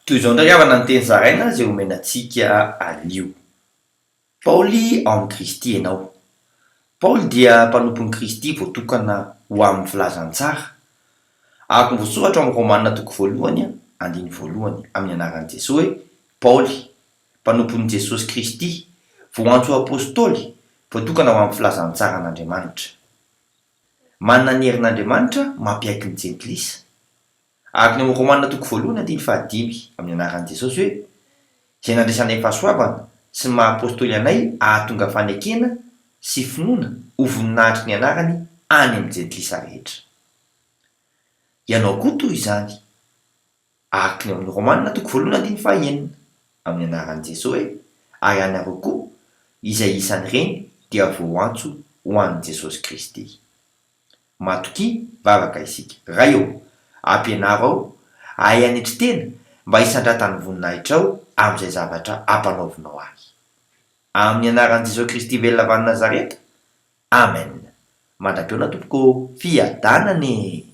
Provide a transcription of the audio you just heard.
Toy izao indray havana ny teny zaraina izay omena antsika anio. Paoly ao amin'i Kristy ianao. Paoly dia mpanompon'i Kristy voatokana ho amin'ny filazantsara. Araka ny voasoratra ao amin'ny Romana toko voalohany andininy voalohany, amin'ny anaran'i Jesoa hoe, Paoly, mpanompon'i Jesosy Kristy, voantso ho apostoly, voatokana ho amin'ny filazantsaran'Andriamanitra. Manana ny herin'Andriamanitra mampiaiky ny jentilisa. Araka ny ao amin'ny Romana toko voalohany andininy fahadimy, amin'ny anaran'i Jesosy hoe, Izay nandraisanay fahasoavana sy ny maha apostoly anay hahatonga fanekena sy finoana ho voninahitry ny anarany any amin'ny jentilisa rehetra. Ianao koa toy izany. Araka ny ao amin'ny Romana toko voalohany andininy fahaenina, amin'ny anaran'i Jesosy hoe, Ary ianareo koa, izay isan'ireny dia voantso ho an'i Jesosy Kristy. Matokia, vavaka isika. Ray ô, ampianaro aho hahay hanetry tena mba hisandratan'ny voninahitrao amin'izay zavatra ampanaovinao ahy. Amin'ny anaran'i Jesoa Kristy velona avy any Nazareta. Amen. Mandra-pihaona tompoko ô. Fiadanana e!